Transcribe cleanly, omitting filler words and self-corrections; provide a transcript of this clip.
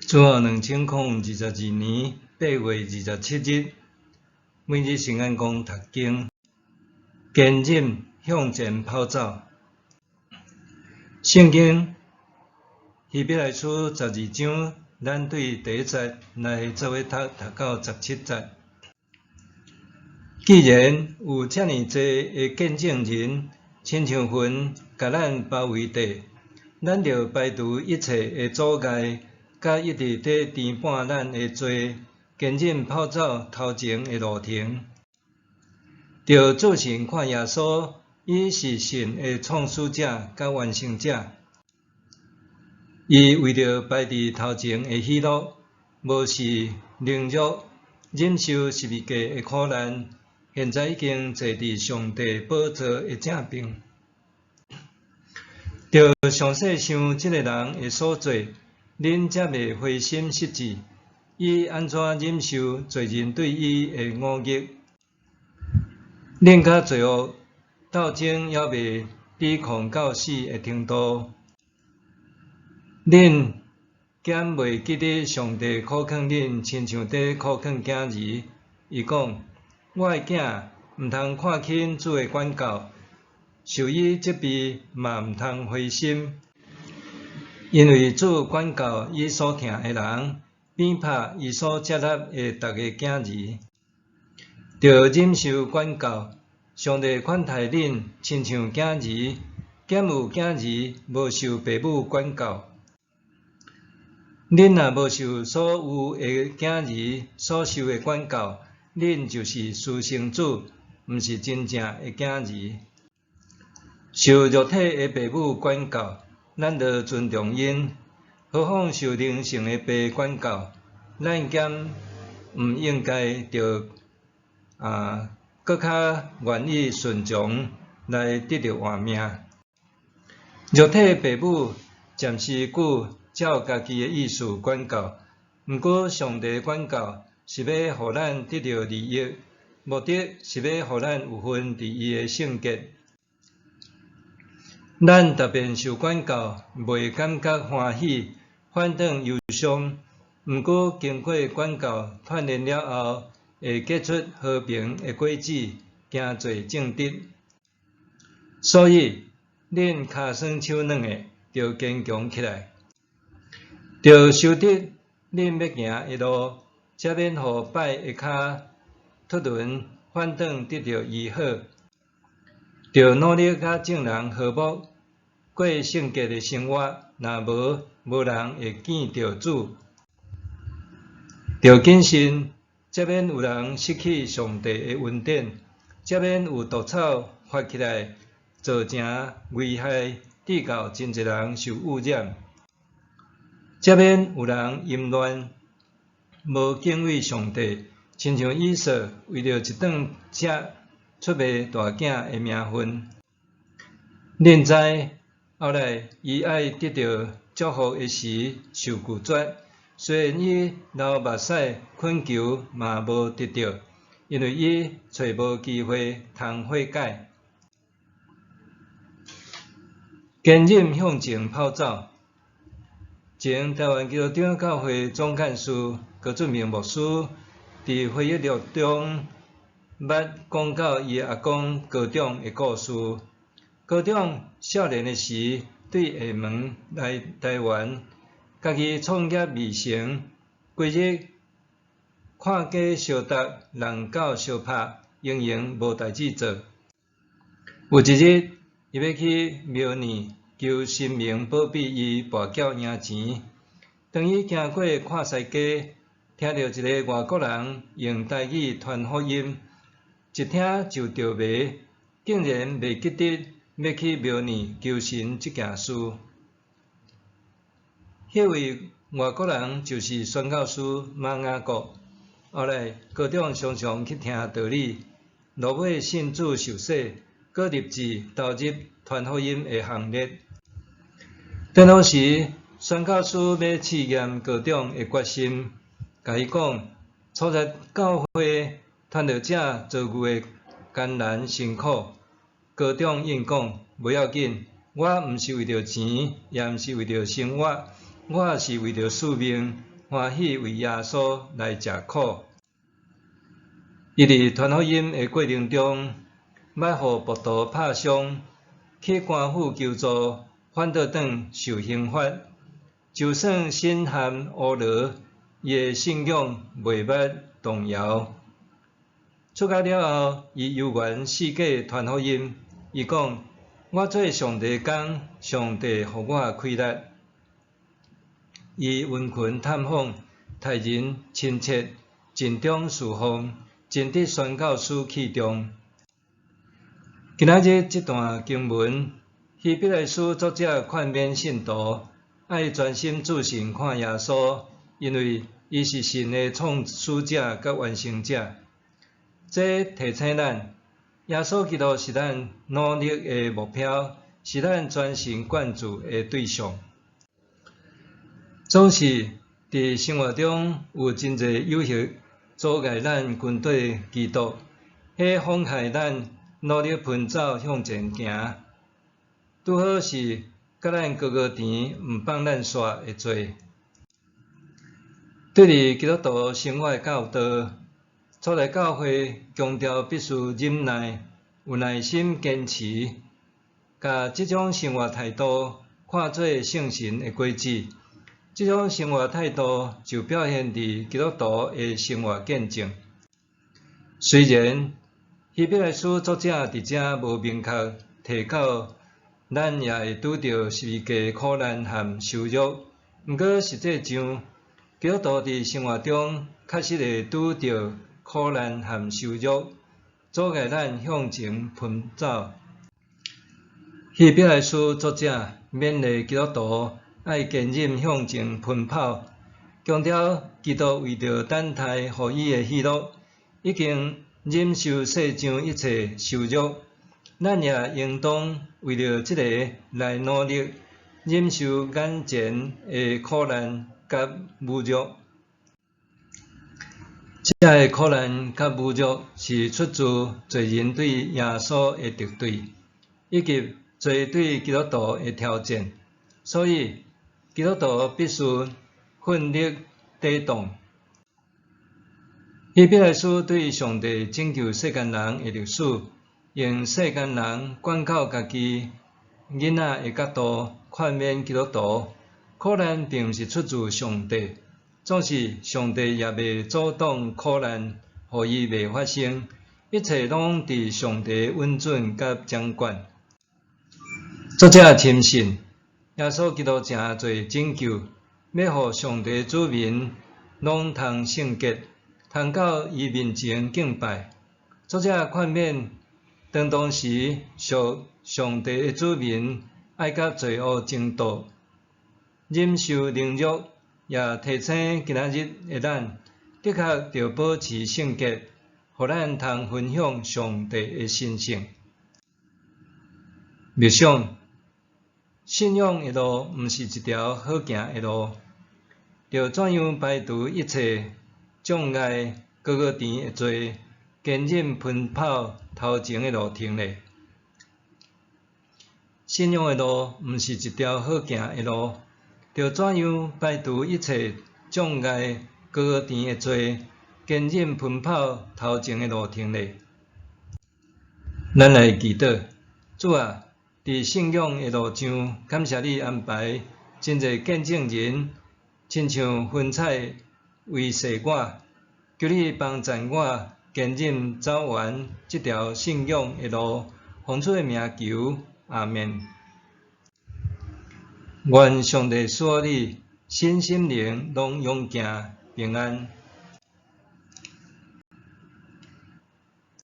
主後2022年8月27日，每日聖安公讀經，堅忍向前跑走。聖經希伯來書十二章，咱對第一節來做伙讀，讀到十七節。既然有遮爾濟的見證人，親像雲共咱包圍著，咱著排除一切的阻礙，佮一直佇纏絆咱的罪，堅忍跑走頭前的路程。著注神看耶穌，伊是信的創始者佮完成者。伊為著擺佇頭前的喜樂，無視凌辱，忍受十字架的苦難，現在已經坐佇上帝寶座的正爿。著詳細想這个人的所做，恁才袂灰心失志。伊按怎忍受罪人對伊的忤逆？恁佮罪惡鬥爭，猶未抵抗到死的程度。恁敢袂記得上帝苦勸恁，親像佇苦勸囝兒？伊講：我的囝，毋通看輕主的管教，受伊責備嘛毋通灰心，因為主管教伊所疼的人，比拍伊所接納的逐个囝兒。著忍受管教，上帝款待恁，親像囝兒，敢有囝兒無受爸母管教？恁若無受所有的囝兒所受的管教，恁就是私生子，毋是真正的囝兒。受肉體的爸母管教，咱著尊重𪜶；何況受靈性的爸管教，咱敢毋應該著閣較願意順從來得著活命？肉體的爸母暫時久照家己的意思管教，毋過上帝管教是欲予咱得著利益，目的是欲予咱有份佇伊的聖潔。咱特別受管教，袂感覺歡喜，反轉憂傷。毋過經過管教鍛鍊了後，會結出和平的果子，行做正直。所以，恁跤酸手軟的，著堅強起來，著修直恁欲行的路，才免予擺的跤脫輪，反轉得著醫好。著努力佮眾人和睦，過聖潔的生活，若無，無人會見著主。著謹慎，才免有人失去上帝的恩典，才免有毒草發起來，造成危害，致到真濟人受污染。才免有人淫亂，無敬畏上帝，親像以掃為著一頓食出賣大囝的名分。恁知後來伊愛得著祝福的時受拒絕，雖然伊流目屎懇求嘛無得著，因為伊揣無機會通悔改。堅忍向前跑走。前台灣基督長教會總幹事高俊明牧師佇回憶錄中，捌講到伊阿公高長的故事。高長少年的時，對廈門來台灣，家己創業未成，規日看家相搭，人狗相拍，營營無代誌做。有一日，伊欲去廟內求神明保庇伊跋筊贏錢。當伊經過看西街，聽著一个外國人用台語傳福音，一聽就著迷，竟然袂記得欲去廟內求神這件事。彼位外國人就是宣教師馬雅各。後來高長常常去聽道理，落尾信主受洗，閣立志投入傳福音的行列。轉好時，宣教師欲試驗高長的決心，共伊講：初入教會，傳道者遭遇的艱難辛苦。高長應講：無要緊，我毋是為著錢，也毋是為著生活，我是為著使命，歡喜為耶穌來食苦。伊佇傳福音的過程中，捌予暴徒拍傷，去官府求助，反倒轉受刑罰。就算身陷烏牢，伊的信仰袂捌動搖。出獄了後，伊猶原四界傳福音。伊講：我做上帝工，上帝予我氣力。伊殷勤探訪，待人親切，盡忠事奉，真得宣教師器重。今仔日這段經文，希伯來書作者勸勉信徒，愛專心注視看耶穌，因為伊是信的創始者佮完成者。這提醒咱，耶穌基督是咱努力的目標，是咱專心貫注的對象。總是佇生活中有真濟誘惑阻礙咱跟綴基督，彼妨害咱努力奔走向前行，拄好是共咱高高甜，毋放咱煞的罪。對於基督徒生活的教導，初代教會強調必須忍耐，有耐心堅持，共這種生活態度看做聖神的果子。這種生活態度就表現佇基督徒的生活見證。雖然希伯來書作者佇遮無明確提到，咱也會拄著十字架苦難和羞辱，毋過實際上，基督徒佇生活中確實會拄著苦難和羞辱，阻礙咱向前奔走。希伯來書作者勉勵基督徒愛堅忍向前奔跑，強調基督為著等待予伊的喜樂，已經忍受世上一切羞辱。咱也應當為著這個來努力，忍受眼前的苦難佮侮辱。這个苦難佮侮辱是出自罪人對耶穌的敵對，以及罪對基督徒的挑戰。所以，基督徒必須奮力抵擋。希伯來書對上帝拯救世間人的歷史，用世間人管教家己囡仔的角度勸勉基督徒：苦難並毋是出自上帝，總是上帝也袂阻擋苦難，予伊袂發生。一切攏佇上帝允准佮掌管。作者深信，耶穌基督成做拯救，欲予上帝子民攏通聖潔，通到伊面前敬拜。作者勸勉，當當時屬上帝的子民，愛佮罪惡爭鬥，忍受凌辱，也提醒今仔日的咱，的確著保持聖潔，予咱通分享上帝的神聖。默想，信仰的路毋是一條好行的路，著怎樣排除一切障礙、高高甜的罪，堅忍奔跑頭前的路程呢？信仰的路毋是一條好行的路，著怎樣排除一切障礙、高高甜的罪，堅忍奔跑頭前的路程呢？咱來祈禱，主啊，佇信仰的路上，感謝你安排真濟見證人，親像雲彩維繫我，求你幫贊我堅忍走完這條信仰的路，奉主的名求，阿們。願上帝賜予你身心靈攏勇健平安。